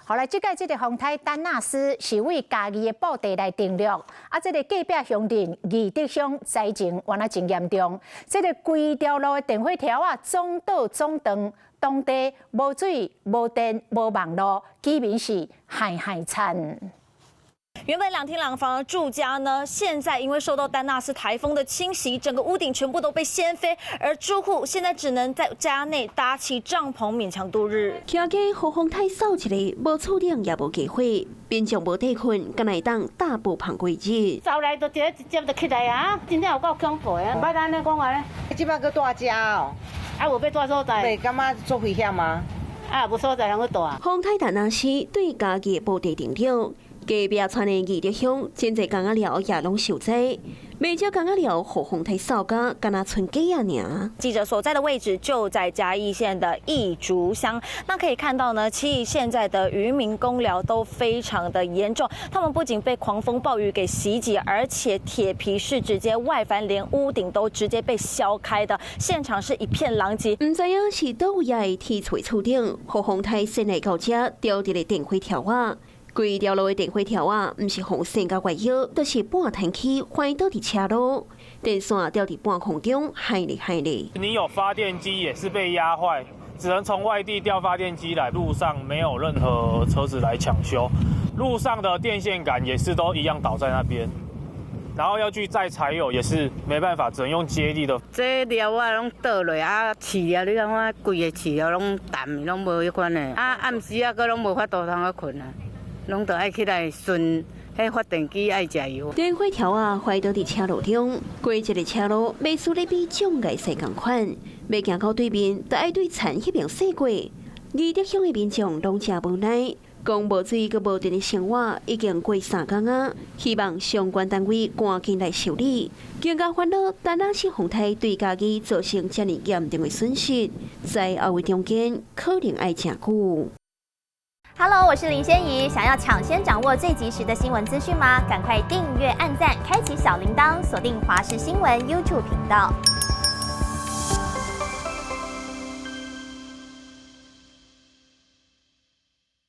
後來這屆這個風颱丹納斯是對嘉義的埔地來登陸，啊，這個隔壁鄉鎮義德鄉災情原來真嚴重，這個規條路的電火柱仔總倒總斷，當地無水、無電、無網路，居民是害害慘。原本兩廳兩房的住家呢，現在因為受到丹納斯颱風的侵襲，整個屋頂全部都被掀飛，而住戶現在只能在家內搭起帳篷勉強度日。徛家予風颱掃一下，無厝頂也無家伙，民眾無地睏，敢若會當搭布棚過日。走來就一一接就起來啊，真正有夠恐怖啊！毋按呢講話咧，這擺閣蹛遮哦，啊，無欲蹛所在，袂感覺足危險嗎？啊，無所在通去蹛。風颱丹納斯對嘉義埔地登陸。隔壁村的義德鄉，真濟工仔寮也攏受災，袂少工仔寮予風颱掃甲，敢若賰雞仔爾。記者所在的位置就在嘉義縣的義竹鄉，那可以看到呢，其實現在的漁民工寮都非常的嚴重，他們不僅被狂風暴雨給襲擊，而且鐵皮是直接外翻，連屋頂都直接被削開的，現場是一片狼藉。毋知影是佗位的天厝厝頂，予風颱先來到這，吊佇咧電火柱仔。規條路的電火柱仔，毋是予掀甲彎腰，就是半彈起，翻倒佇車路，電線吊佇半空中，害咧害咧。你有發電機也是被壓壞，只能從外地調發電機來。路上沒有任何車子來搶修，路上的電線桿也是都一樣倒在那邊，然後要去載柴油也是沒辦法，只能用接力的。這寮仔攏倒落啊，飼料你看看，規个飼料攏淡，攏無彼款的。啊，暗時啊，閣攏無法度通去睏啊。攏著愛起來順，彼發電機愛食油。電火柱仔壞倒佇車路中，規一个車路欲輸得比障礙賽仝款，欲行到對面，著愛對田彼邊踅過。義德鄉的民眾攏誠無奈，講無水閣無電的生活已經過3工啊，希望相關單位趕緊來修理。更加煩惱，丹納斯風颱對嘉義造成遮爾嚴重的損失，在後遺中間可能愛誠久。 Hello，我是林仙怡。想要搶先掌握最及時的新聞資訊嗎？趕快訂閱、按讚、開啟小鈴鐺，鎖定華視新聞 YouTube 頻道。